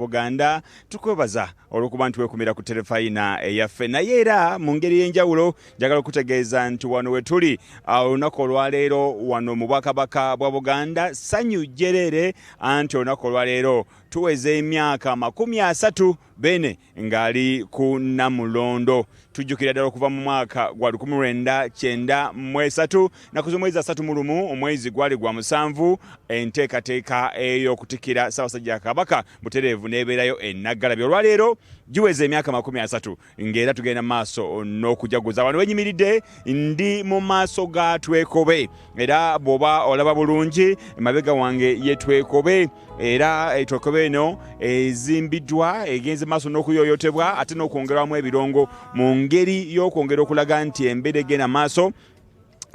Buganda tukwebaza olw'okuba nti weekumira ku terefayina eyaffe. Naye era mu ngeri ey'enjawulo njagala okutegeeza nti wano we tuli olunaku olwaleero wano mu Bwakabaka bwa Buganda ssanyu jjereere, anti olunaku olwaleero tuweza emyaka 30 Beene ng'ali ku Nnamulondo. Tujjukira ddala okuva mu mwaka gwa 1993 naku z'omwezi 31, omwezi gwali gwa musanvu, enteekateeka ey'okutikkira Ssaabasajja Kabaka butereevu n'ebeerayo e Naggalabi. Olwaleero giweza emyaka 30 ng'era tugenda maaso n'okujaguza. Wano wenyimiridde ndi mu maaso ga Twekobe, era bw'oba olaba bulungi emabega wange ye Twekobe, era Twekobe eno ezimbiddwa egenze maaso n'okuyooyootebwa ate n'okwongerwamu ebirungo mu ngeri y'okwongera okulaga nti embeera egenda maaso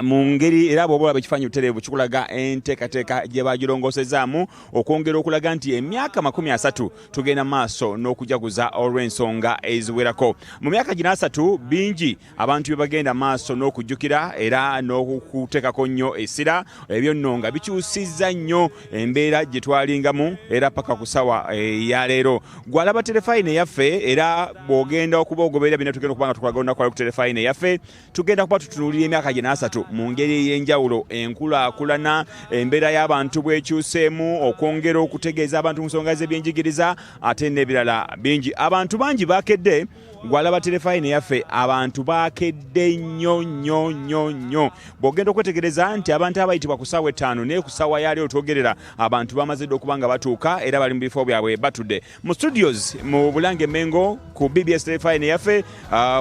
mu ngeri. Era bw'oba olaba ekifaananyi butereevu kikulaga enteekateeka gye bagirongosezaamu okwongera okulaga nti emyaka 30 tugenda maaso n'okujaguza olw'ensonga eziwerako. Mu myaka gino 30 bingi abantu bye bagenda maaso n'okujjukira era n'okuteekako nnyo essira, ebyo nno nga bikyusizza nnyo embeera gye twalingamu era paka ku ssaawa eya leero. Gwalaba terefayina eyaffe, era bw'ogenda okuba ogoberera byonna tugenda okuba nga tukulaga olunaku lwali ku terefayina eyaffe, tugenda kuba tutunuulira emyaka gino 30 mu ngeri ey'enjawulo, enkulaakulana, embeera y'abantu bwekyuseemu, okwongera okutegeeza abantu mu nsonga z'ebyenjigiriza ate n'ebirala bingi. Abantu bangi bakedde. Gwalaba terefayina eyaffe, abantu bakedde nnyo nnyo nnyo nnyo. Bw'ogenda okwetegereza nti abantu abayitibwa ku ssaawa 5, naye ku ssaawa yaali otwogerera abantu bamaze dda okuba nga batuuka era bali mu bifo byabwe batudde mu studios mu Bulange Mengo ku BBS terefayina eyaffe.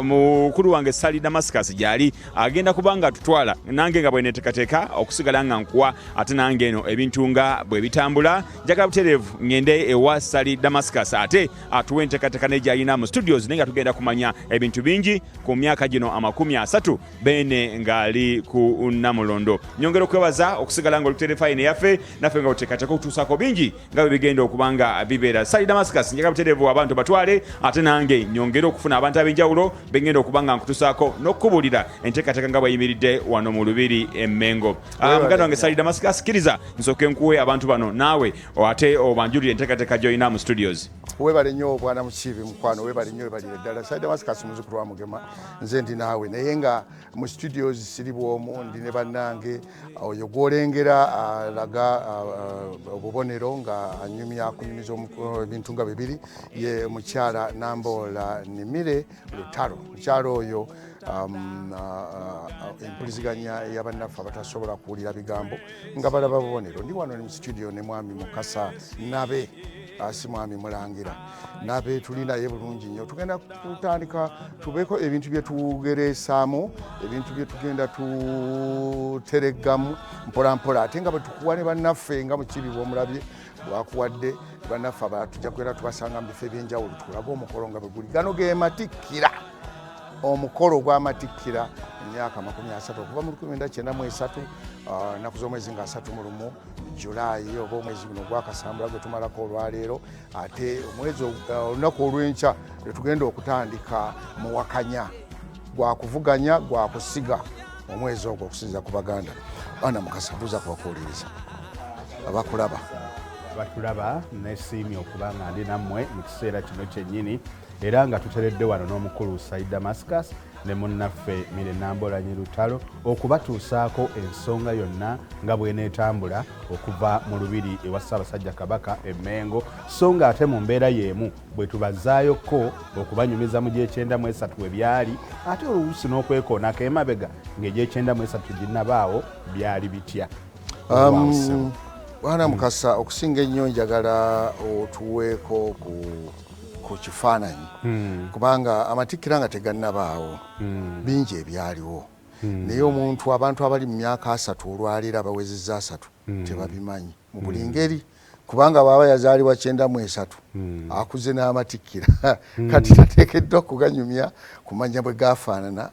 Mukulu wange Sali Damascus gyali agenda kuba nga tutwala, nange nga bweneteekateeka okusigala nga nkuwa ate nange eno ebintu nga bwe bitambula. Njagala butereevu ngende ewa Sali Damascus ate atuwe enteekateeka negyalina mu studios, naye nga tugenda kumanya ebintu bingi ku myaka gino 30 Beene ng'ali ku Nnamulondo. Nyongera okwebaza okusigala nga oli ku terefayina eyaffe, naffe nga buteekateeka okutuusaako bingi nga bwe bigenda okuba nga bibeera. Sali Damascus, njagala butereevu abantu batwale ate nange nyongere okufuna abantu ab'enjawulo bengenda okuba nga nkutusaako n'okukubuulira enteekateeka nga bweyimiridde wano mu Lubiri e Mmengo. Muganda wange Sali Damascus, kkiriza nsooke nkuwe abantu bano naawe ate obanjulire enteekateeka gy'olina mu studios. Webale nnyo bwana Mukiibi, mukwano, webale nnyo, webalire ddala. Sali Damascus, muzukulu wa Mugema, nze ndi naawe, naye nga mu studios siri bwomu, ndi ne bannange. Oyo gwolengera alaga obubonero nga anyumya kunyumiza ebintu nga bibiri ye mukyala Namboola Nimire Lutalo. Mukyala oyo empuliziganya ey'abannaffe abatasobola kuwulira bigambo nga balaba bubonero. Ndi wano mu studio ne mwami Mukasa Nabe, si mwami Mulangira Nabe, tuli naye bulungi nnyo. Tugenda kutandika tubeeko ebintu bye tugereesaamu, ebintu bye tugenda tuteregamu mpola mpola, ate nga bwe tukuwa ne bannaffe nga Mukibi bw'omulabye bwakuwadde bannaffe abalala, tujja kubeera tubasanga mu bifo ebyenjawulo tukulaga omukolo nga bwe guli. Gano ge matikkira, omukolo ogw'amatikkira, emyaka 30 okuva mu 1993, ennaku z'omwezi nga 31 Julayi oba omwezi guno ogwakasambula gwe tumalako olwaleero, ate omwezi olunaku olw'enkya lwe tugenda okutandika muwakanya gwakuvuganya gwakusiga omwezi ogwo okusinza ku Baganda. Ana Mukasa, buuza kubakuwuliriza abakulaba. Batulaba, nesiimye okuba nga ndi nammwe mu kiseera kino kyennyini, era nga tuteredde wano n'omukulu Said Damascus ne munnaffe Mire Nambolanyi Lutalo okubatuusaako ensonga yonna nga bw'eneetambula okuva mu Lubiri ewa Ssaabasajja Kabaka e Mmengo, so nga ate mu mbeera y'emu bwe tubazaayoko okubanyumiza mu gy'ekyenda mu 3 we byali, ate oluusi n'okwekoonako emabega ng'egy'ekyenda mu 3 ginnabaawo byali bitya. Bwana Mukasa, okusinga ennyo njagala otuweeko ku kifaananyi, kubanga amatikkira nga tegannabaawo bingi ebyaliwo, naye omuntu abantu abali mu myaka 30 olwaleero abawezezza 30 tebabimanyi mu buli ngeri, kubanga bwaba yazaalibwa 93 akuze n'amatikkira, kati tateekeddwa kuganyumya kumanya bwe gafaanana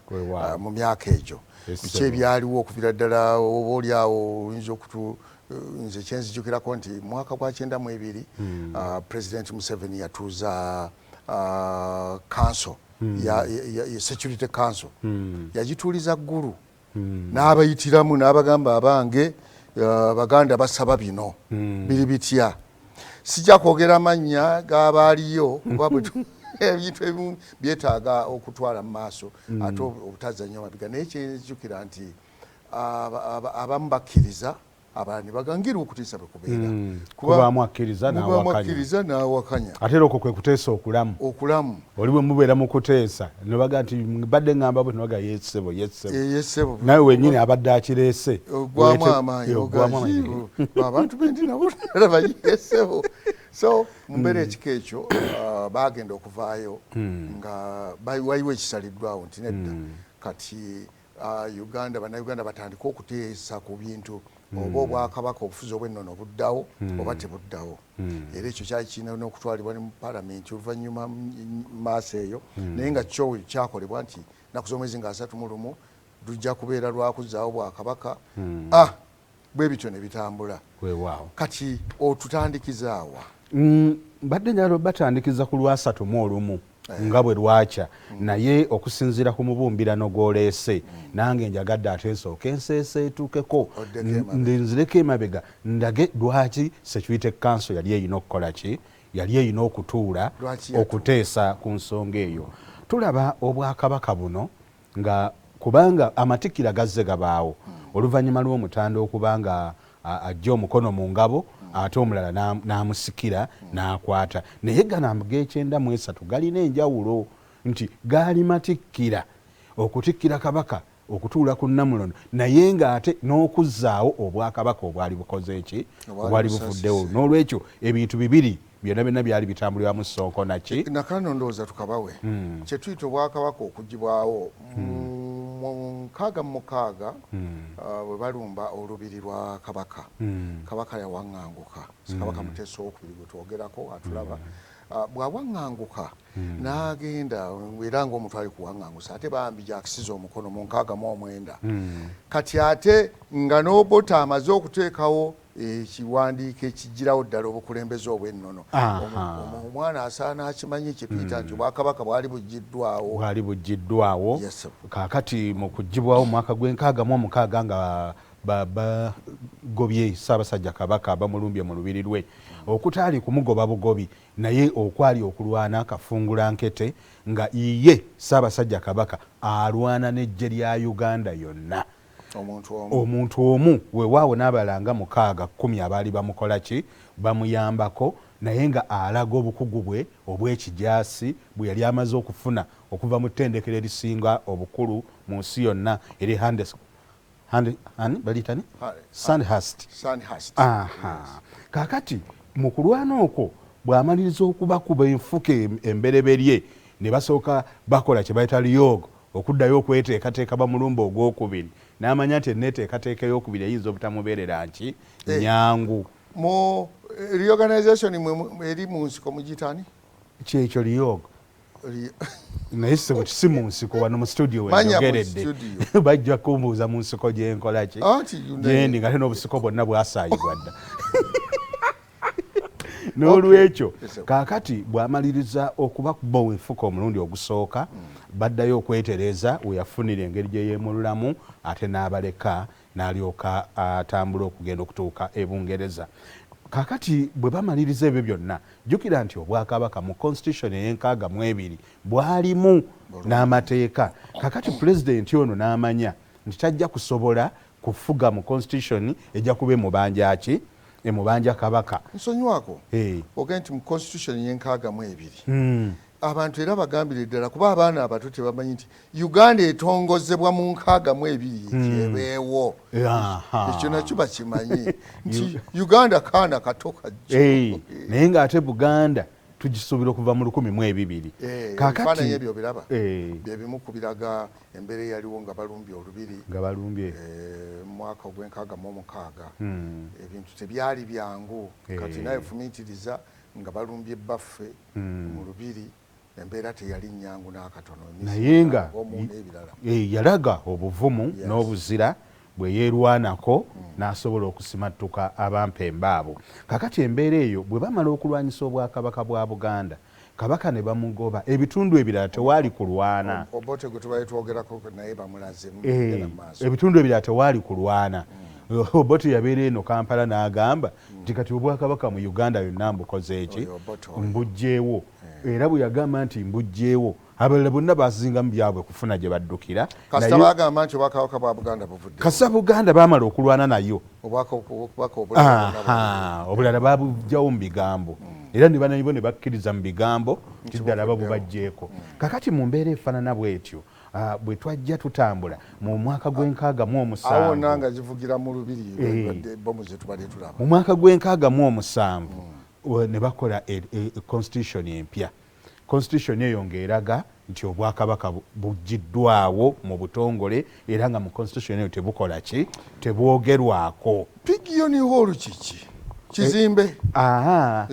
mu myaka egyo, biki ebyaliwo okuvira ddala. Oba oliawo oyinza okutu nze kyenzijukirako nti mwaka gwa 92 President Museveni yatuuza council ya Security Council, yagituuliza Ggulu, n'abayitiramu n'abagamba, "Abange Baganda basaba bino, biri bitya?" Sijja kwogera mannya g'abaaliyo kuba ebintu ebimu byetaaga okutwala mu maaso ate obutazza nnyo mabega, naye kyenzijukira nti abamu bakkiriza, abalala ne bagangira okuteesa bwe kubeera. Kubaamu akkiriza n'awakanya, n'awakanya. Ate era okwo kwe kuteesa okulamu. Okulamu. Oli bwe mubeera mu kuteesa ne baga nti mbadde ŋŋamba bwe, ne baga yessebo yessebo. Yessebo. Nawe wennyini abadde akireese. Ogwamu amaanyi, abantu bendi nabo laba yessebo. So mu mbeera ekika ekyo bagenda okuvaayo nga waliwo ekisaliddwawo nti nedda, kati Uganda, Bannayuganda batandike okuteesa ku bintu oba obwakabaka, obufuzi obw'ennono buddawo oba tebuddawo. Era ekyo kyali kirina n'okutwalibwa ne mu paalamenti oluvannyuma maaso eyo, naye nga kyo kyakolebwa nti nnaku z'omwezi nga 31 lujja kubeera lwakuzzaawo bwakabaka. Bwe bityo ne bitambula. Kati otutandikizaawa? Mbadde njagala batandikiza ku lwa 31 nga bwe lwakya, naye okusinziira ku mubumbirano gw'oleese, nange njagadde ate nsooke enseeseetukeko nzireko emabega ndage lwaki Security Council yali erina okukola ki, yali erina okutuula okuteesa ku nsonga eyo. Tulaba obwakabaka buno nga kubanga amatikkira gazze gabaawo oluvannyuma lw'omutanda okuba nga ajja omukono mu ngabo, ate omulala n'amusikira n'akwata, naye gano ag'ekyenda mu esatu galina enjawulo nti gaali matikkira okutikkira kabaka okutuula ku Nnamulondo, naye ng'ate n'okuzzaawo obwakabaka obwali bukoze eki, obwali buvuddewo. N'olwekyo ebintu bibiri byonna byonna byali bitambuliramu sonko naki. Nakano ndowooza tukabawe kyetuyita obwakabaka okugibwawo mu 66, bwe balumba olubiri lwa kabaka. Kabaka yawaŋŋanguka, Kabaka Muteesa Owokubiri gwe twogerako atulaba. Bw'awaŋŋanguka n'agenda, era ng'omuntu ali kuwaŋŋangusa, ate bambi gyakisiza omukono mu 69. Kati ate nga n'Obote amaze okuteekawo ekiwandiiko ekigirawo ddala obukulembeze obw'ennono, omwana asaana akimanyi kyetuyita nti obwakabaka bwali bugiddwawo. Bwali bugiddwawo. Kaakati mu kugibwawo mu mwaka gw'e66 nga bagobye Ssaabasajja Kabaka, bamulumbye mu lubiri lwe, okutaali kumugoba bugobi naye okwali okulwana kafungula nkete, nga ye Ssaabasajja Kabaka alwana n'eggye lya Uganda yonna omuntu omu, weewaawo n'abalala nga mukaaga kkumi abaali bamukola ki, bamuyambako, naye nga alaga obukugu bwe obw'ekijaasi bwe yali amaze okufuna okuva mu ttendekero erisinga obukulu mu nsi yonna eri baliyitani Sandhurst. Kaakati mu kulwana okwo bw'amaliriza okubakuba enfuka embereberye, ne basooka bakola kye bayita reorg, okuddayo okweteekateeka bamulumba ogwokubiri, n'amanya nti enneeteekateeka eyokubiri eyinza obutamubeerera nki nyangu. Mu reorganization eri mu nsiko mugitani? Kyekyo reorg, naye sebo si mu nsiko, wano mu studio wenjogeredde bajja kumbuuza mu nsiko gyenkola ki gyendi, nga te n'obusiko bwonna bwasaayibwa dda. N'olwekyo kaakati bw'amaliriza okubakuba enfuka omulundi ogusooka, baddayo okwetereeza we yafunira engeri gye yeemululamu, ate n'abaleka n'alyoka atambula okugenda okutuuka e Bungereza. Kaakati bwe bamaliriza ebyo byonna, jjukira nti obwakabaka mu constitution ey'e62 bwalimu n'amateeka. Kaakati pulezidenti ono n'amanya nti tajja kusobola kufuga mu constitution ejja kuba emubanja ki, emubanja kabaka. Nsonyiwako, ogende nti mu constitution y'e62, abantu era bagambire ddala, kuba abaana abato tebamanyi nti Uganda etongozebwa mu 62 ekyebeewo. Ekyo nakyo bakimanyi nti Uganda kaana kato kajjo. Naye ng'ate Buganda tugisuubira okuva mu 1002. Ebifaananyi ebyo biraba byebimu ku biraga embeera eyaliwo nga balumbye olubiri. Nga balumbye. Mu mwaka ogw'e66, ebintu tebyali byangu. Kati naye fumiitiriza nga balumbye baffe mu lubiri, embeera teyali nyangu n'akatono. Naye nga yalaga obuvumu n'obuzira bwe yeerwanako n'asobola okusimattuka abampembe abo. Kakati embeera eyo bwe bamala okulwanyisa obwakabaka bwa Buganda, kabaka ne bamugoba, ebitundu ebirala tewaali kulwana. Obote gwe tubaye twogerako naye bamulaze. Ebitundu ebirala tewaali kulwana. Obote yabeera eno Kampala n'agamba nti kati obwakabaka mu Uganda yonna mbukoze eki, mbuggyeewo. Era bwe yagamba nti mbuggyeewo, abalala bonna bazingamu byabwe kufuna gye baddukira. Kasita bagamba nti obwakabaka bwa Buganda buvudde, kasita Buganda baamala okulwana nayo, obulala babugjawo mu bigambo, era ne banaibo ne bakkiriza mu bigambo nti ddala babubaggyeko. Kakati mu mbeera efaanana bwetyo, bwe twajja tutambula mu mwaka gw'enkaaga mu Awo omusanvu wonna nga zivugira mu lubiri, bomu zetubadde tulaba. Mu mwaka gw'enkaaga mu omusanvu ne bakola constitution empya. Constitution eyo ng'eraga nti obwakabaka buggiddwawo mu butongole, era nga mu constitution eyo tebukola ki, tebwogerwako. Pigeon Hall kiki? Kizimbe? Aha.